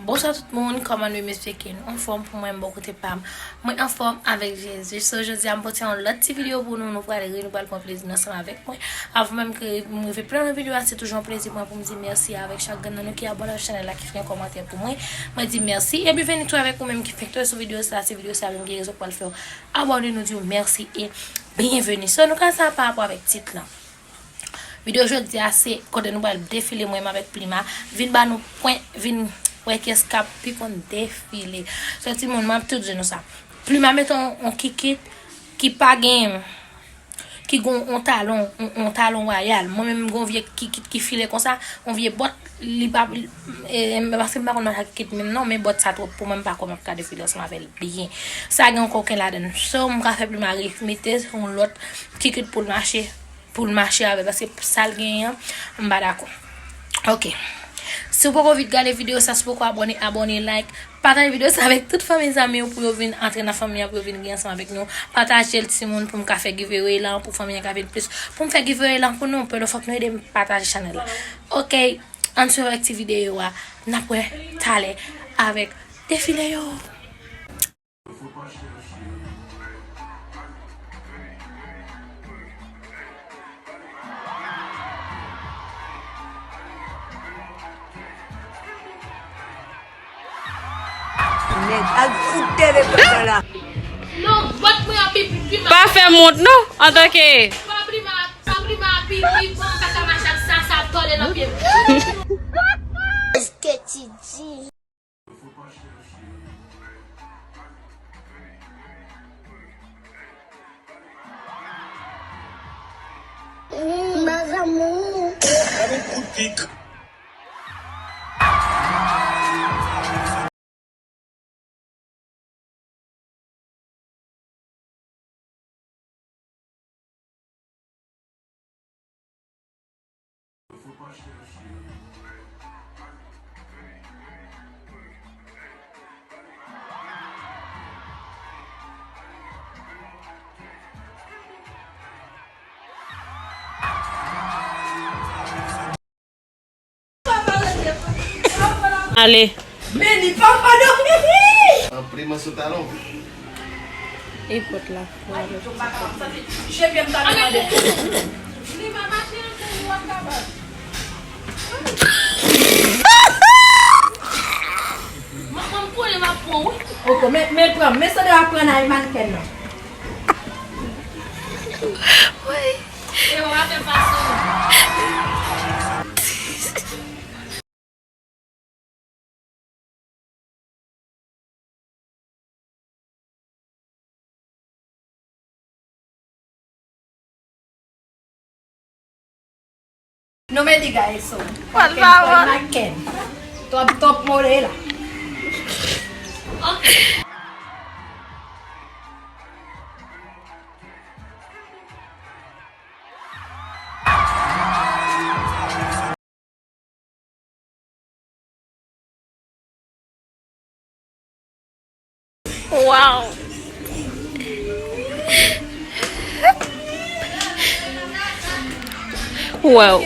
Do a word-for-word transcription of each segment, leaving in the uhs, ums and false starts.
Bonswa tout moun, kòman nou ye? M espere ke nou anfòm. Pou mwen, m bò kote pa m, mwen anfòm avèk Jezi. So, jodi a, m pote yon lòt ti videyo pou nou. Nou pral ri, nou pral pran plezi ansanm avèk mwen. Avan menm ke m rive plen nan videyo a, se toujou yon plezi pou mwen pou m di mèsi avèk chak grenn nan nou ki abòne avèk chanèl la, ki fè yon kòmantè pou mwen. Mwen di mèsi. E byenveni tou avèk ou menm ki fenk tonbe sou videyo sa. Se videyo sa menm ki rezon k pral fè w abòne, nou di w mèsi e byenveni. So, nou ka sa pa rapò avèk tit lan. Videyo jodi a se kote nou pral defile mwen menm avèk Plima. Vin ba nou pwen, vin wè kiyès k ap pi konn defile. So, timoun, m ap tou di nou sa. Plima mete yon, yon kikit ki pa gen, ki gen yon talon, yon, yon talon wayal. Mwen menm, m gen yon vye kikit ki file konsa, yon vye bòt, li pa, e, paske m pa konn mache ak kikit menm non, men bòt sa twòp pou mwen, m pa kwè m ap ka defile ansanm avè l byen. Sa gen yon koken ladan l. So, m ka fè Plima remete yon lòt kikit pou l mache, pou l mache avè l, paske sa l genyen an, m pa dakò. Ok. Si w poko vin gade videyo sa, si w poko abòne, abòne, like, pataje videyo sa avèk tout fanmi, zanmi w pou yo vin antre nan fanmi an, pou yo vin ri ansanm avèk nou. Pataje l, timoun, pou m ka fè giveaway lan, pou fanmi an ka vin plis. Pou m fè giveaway lan pou nou, pèdo, fòk nou ede m pataje chanèl la. Ok, ann swiv avèk ti videyo a. N ap wè talè avèk defile yo. Nèg, al fout telefòn nan la. Non, bòt mwen an pi, pi, pi mal. Pa fè mont non, antanke. Pa Plima, pa Plima pi, pi bon, sa ka mache ak sa, sa ap vole nan pye m. Est-ce que tu dis? Mes amours. Ale. Men li pa pa dòmi. An pliman sou talon. E pot la. Je pye m ta mande. Manman m konnen m ap pran, wi. Ok, men, men pran, men Sandra pran nan mannequin nan. Wi. E w ap fè fason. Nou medi gaye so. Pòt pawòl. Twòp, twòp mole la. Wow. Wow.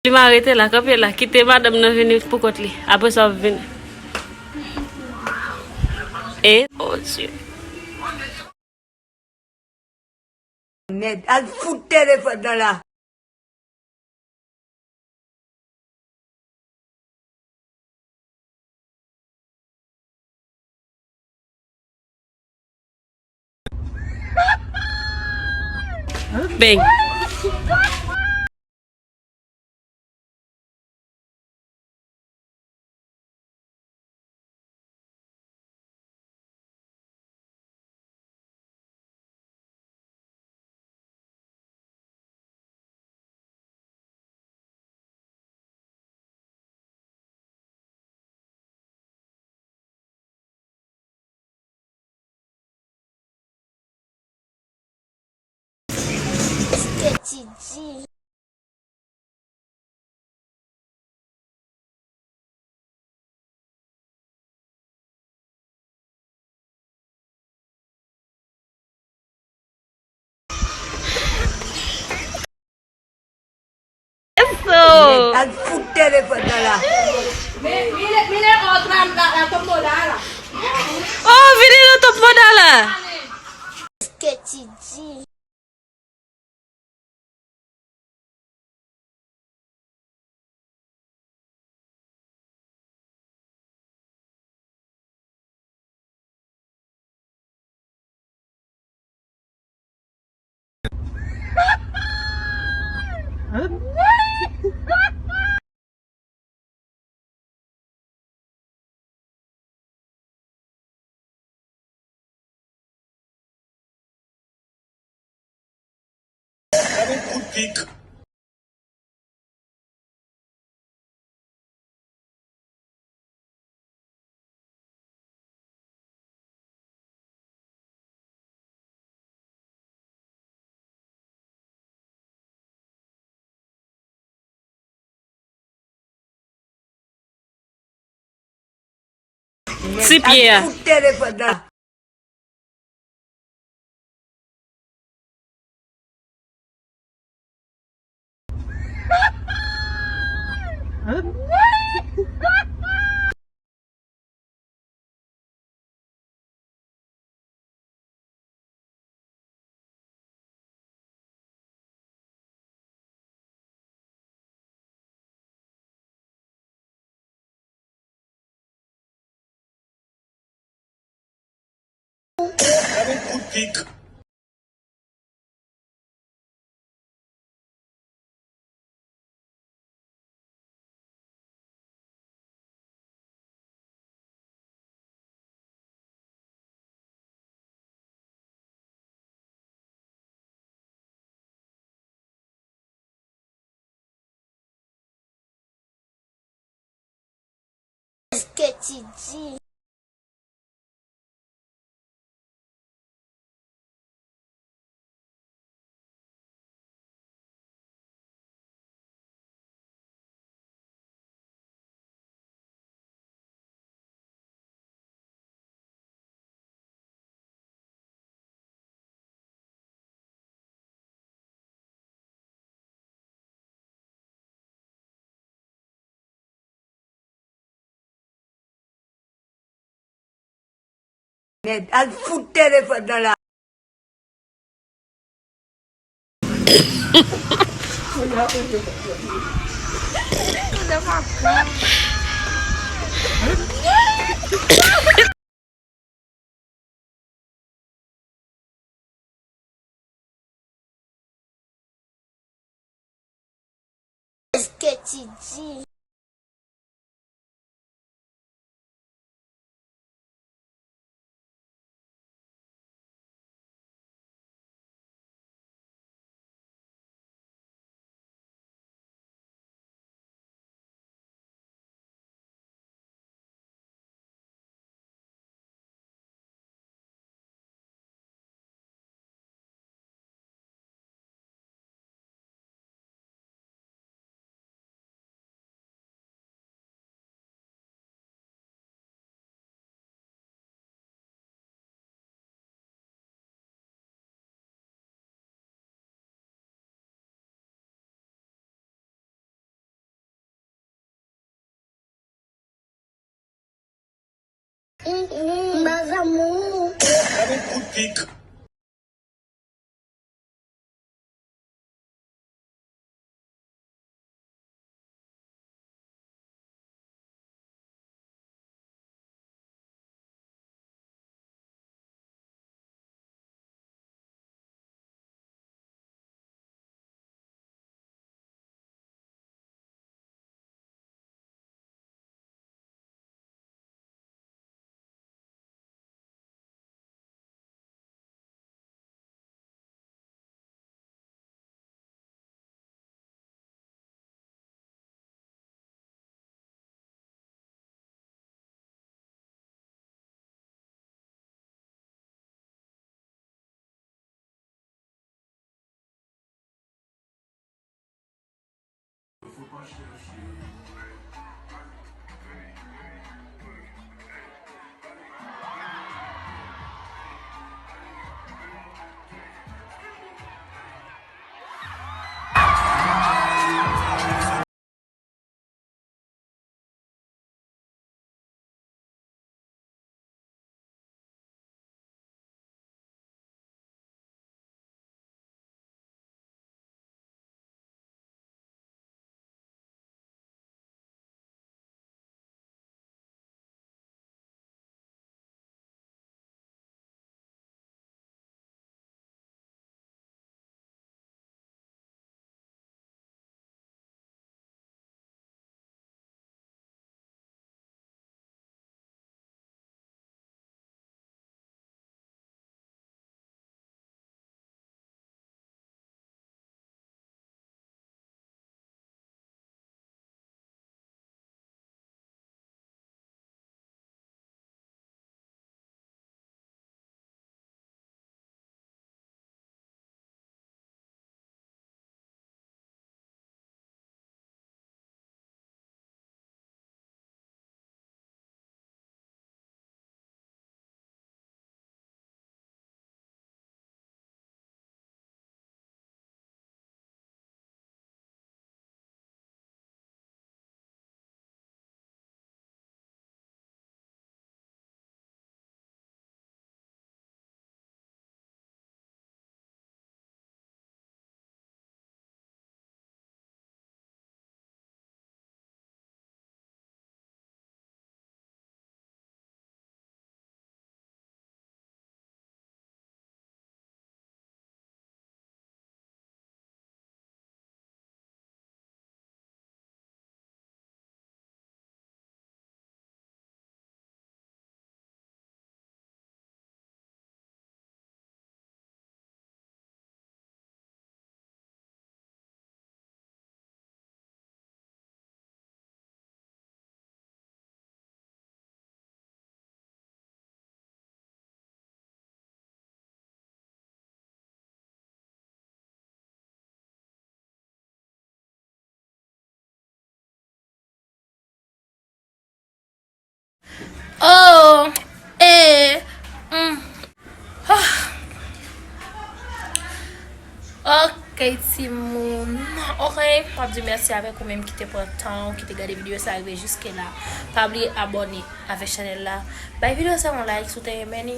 Li ma rete la, kanpe la, kite madanm nan vini pou kont li. Apre sa, w ap vini. E, oh Dieu. Nèg, al fout telefòn nan la. Bang. Ti di. Eso! Al fout telefòn nan la. Oh, vini nan top moda la. Ke ti di. Ti pye a. Ke ti di. Mèd, al fout telefòn nan la. Ke ti di. Oh, eh, mm. Ah. Ok, timoun. Ok, m ap di mèsi avèk ou menm ki te pran tan, ki te gade videyo sa rive jiske la. Pa bliye abòne avèk chanèl la. Bay videyo sa yon like si w te renmen li.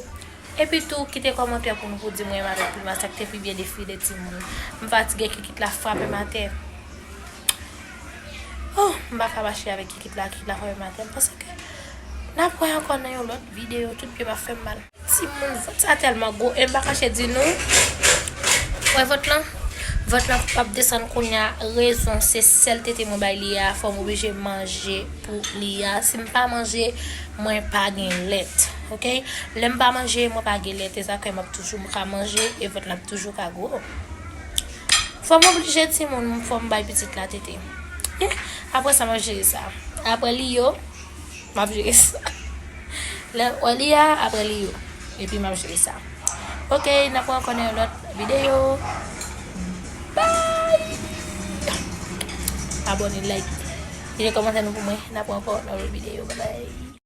Epi tou, kite kòmantè pou nou pou di mwen avèk Prima sa k te pi byen defile timoun. M fatige, kikit la frape m atè. Oh, m pa ka mache avèk kikit la, kikit la frape m atè. M panse ke n ap wè ankò nan yon lòt videyo, tout pye m ap fè m mal. Timoun, vant sa tèlman gwo, e m pa kache di nou. Wè vant lan? Vant lan p ap desann kounye a, rezon se sèl tete mwen bay li a, fò m oblije manje pou li a. Si m pa manje, mwen pa gen lèt. Ok? Lè m pa manje, mwen pa gen lèt. E sa fè m ap toujou, m ka manje, e vant lan ap toujou ka gwo. Fò m oblije timoun, fò m bay pitit la tete. Apre sa, m ap jere sa. Apre li yo, m ap jere sa. Lè, wè li a, apre li yo. Epi m ap jere sa. Ok, n ap wè ankò nan yon lòt videyo. Bye! Abòne, like. Kite kòmantè nou pou mwen. N ap wè ankò nan lòt videyo. Bye bye.